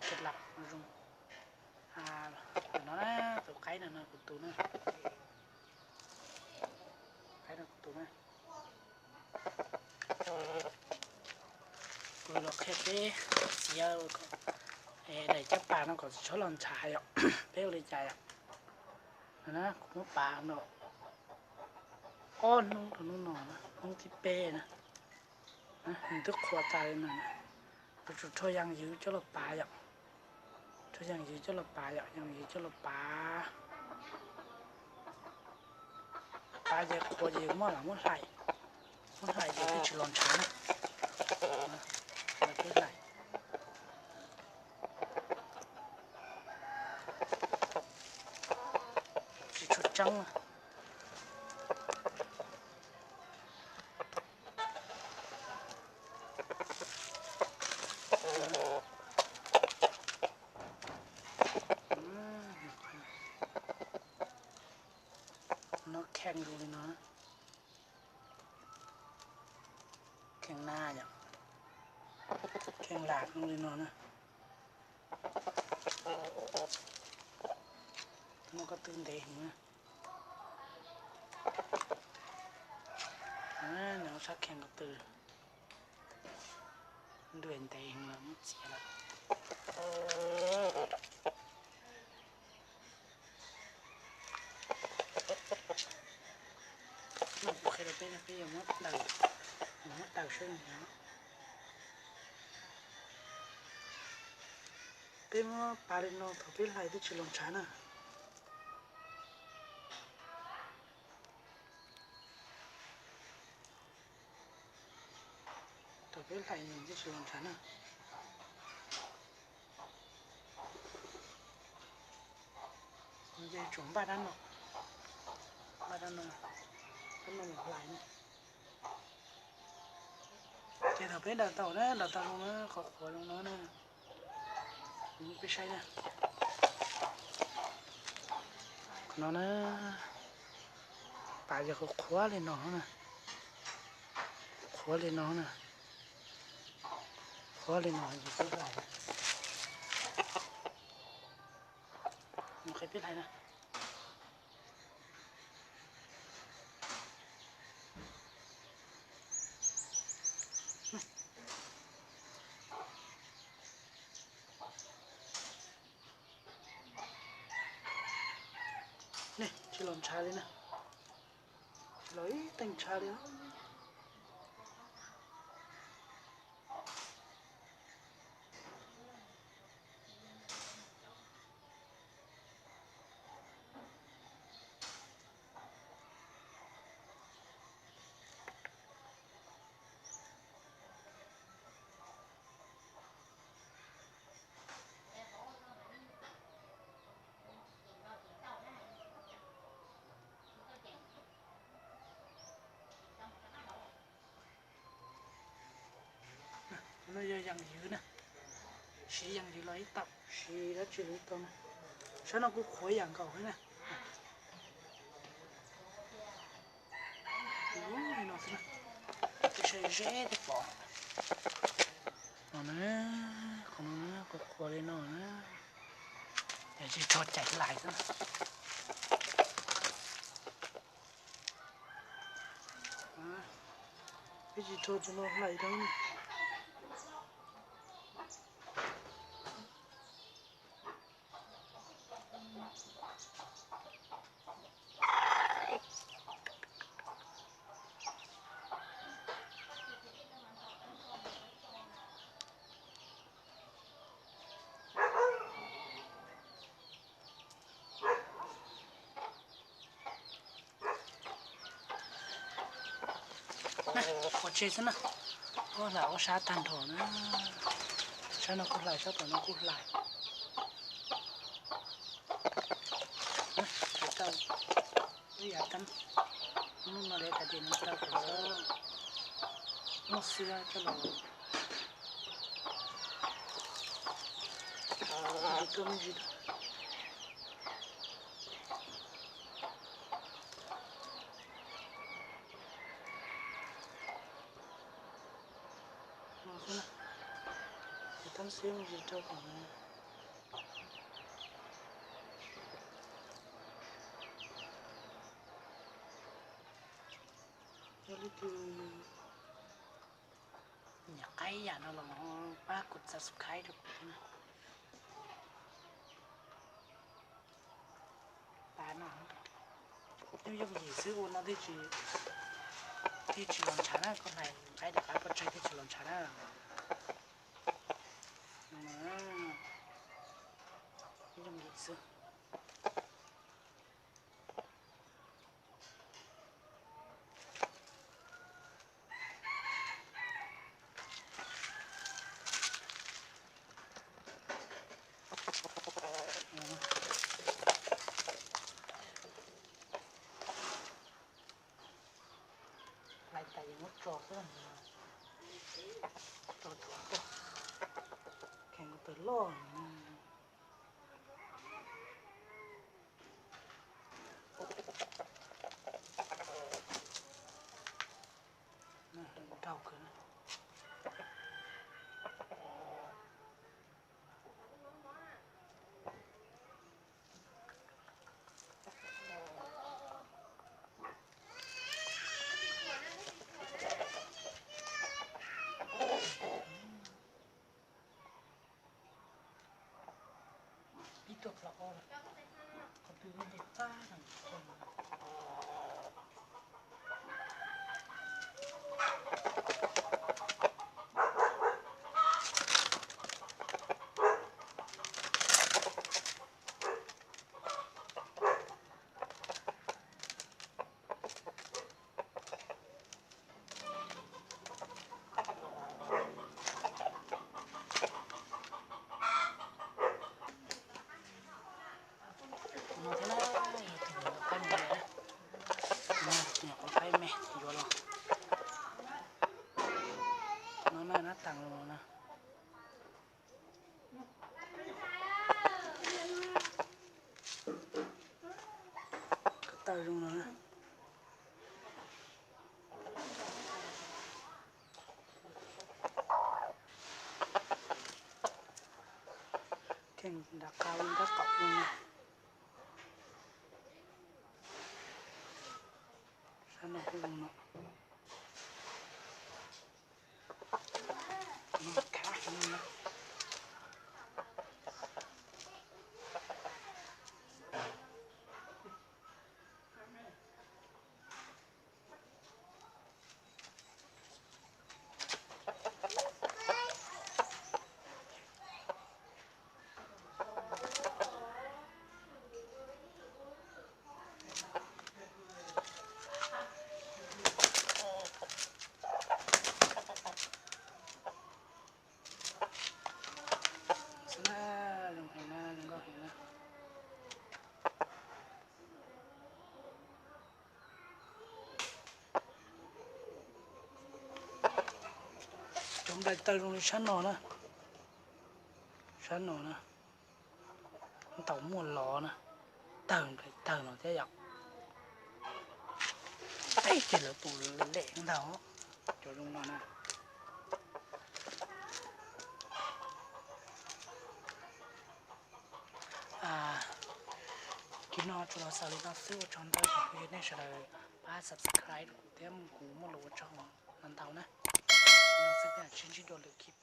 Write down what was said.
Kab lam no zoo. No na, tus qaib no no kuv tus na. Qaib no kuv tus na. Kuv los qhia peb txiav daim caj pas no kom tsis tshua los ntshav yom. Peb ua li cas yom? No na, kuv muab pav no ob hnub rau hnub no, hnub thib peb na. Nws twb qhuav tas li no, kuv tsum rho yas ywv coj los pav yom. Rho yas ywv coj los pav yom, yas ywv coj los pav. Pav ces qhuav ces muab lam muab hlais, muab hlais ces twb tsis los ntshav na. Twb hlais tsis tshua tseeb na. No kheej zoo li no, kheej na yom, kheej lam zoo li no na. Muab ko tw ntev heev na. Nws sab kheej ko tw ntuj ntev heev los muab txiav lawm. No kuv qhia rau peb no, peb yuav muab daws, muab daws saib no. Peb muab pav li no thaum peb hlais twb tsis los ntshav na. Thaum peb hlais nws twb tsis los ntshav na. Ces tsum npaj dab no, npaj dab no, dab no mus hlais na. Ces thaum peb daws tau na, daws tau zoo na, qhuav qhuav zoo no na, peb saib na. Qhov no na, pav ces qhuav qhuav li no na, qhuav li no na, qhuav li no ces peb hlais. Mus qhia peb hlais na. Nej, tsis los ntshav li na, tsis los ib teej ntshav li os. No yog yas ywv na, siv yas ywv los ib tau, siv dab tsi los ib tau na. Sab no kuj qhuav yam nkaus thiab na. Li no xwb na, peb saib ze thiaj pom. No na, qhov no na, qhuav qhuav li no na, yog tsis tso cais hlais xwb na. Peb tsis tso cov no hlais rau. Qhuav tseg xwb na, ua hlais ob sab tag nrho na. Sab no kuj hlais, sab tom no kuj hlais. Tau ib yav tab, hnub no lawv hais tias nws tau kom muaj xiab coj los, tuaj me ntsis. No xwb na, tab xiab me ntsis rau kom Yog leej twg nyiam qaib yam no los pab kuv subscribe rau kuv thiab na. Pab no, yooj yooj yim xwb, ua no thiaj tsis los ntshav na, koj hlais qaib rov qab pov tseg thiaj tsis los ntshav na. Yooj yim xwb. Hlais tas yeej muab tso xwb, tso tsuav tuaj, kheev kuv tawg loj. Nrau kawg. Pib tuaj plaws qhov twg nce tag no. No thiab na, yog tus nyuam qaib me, nyuam qaib me yuav los. No na, nab tas los na. Koj taw zoo no na. Kheej nram qab ua nrab qaum no na. Sab no kuj zoo no. Xwb na, zoo heev na, zoo nkauj heev na. Cov nplais taw zoo li sab no na, sab no na, ntaus muaj los na, tawg nplais taw no thiab yom. Peb ces lawv tus lem ntag, cov zoo no na. Clip no tsuas los xaus li no xwb, ua tsaug ntau rau nej sawv daws pab subscribe rau kuv thiab, kuv muaj lus ua tsaug ntau ntau na. No xwb, peb mam sib ntsib dua lwm clip.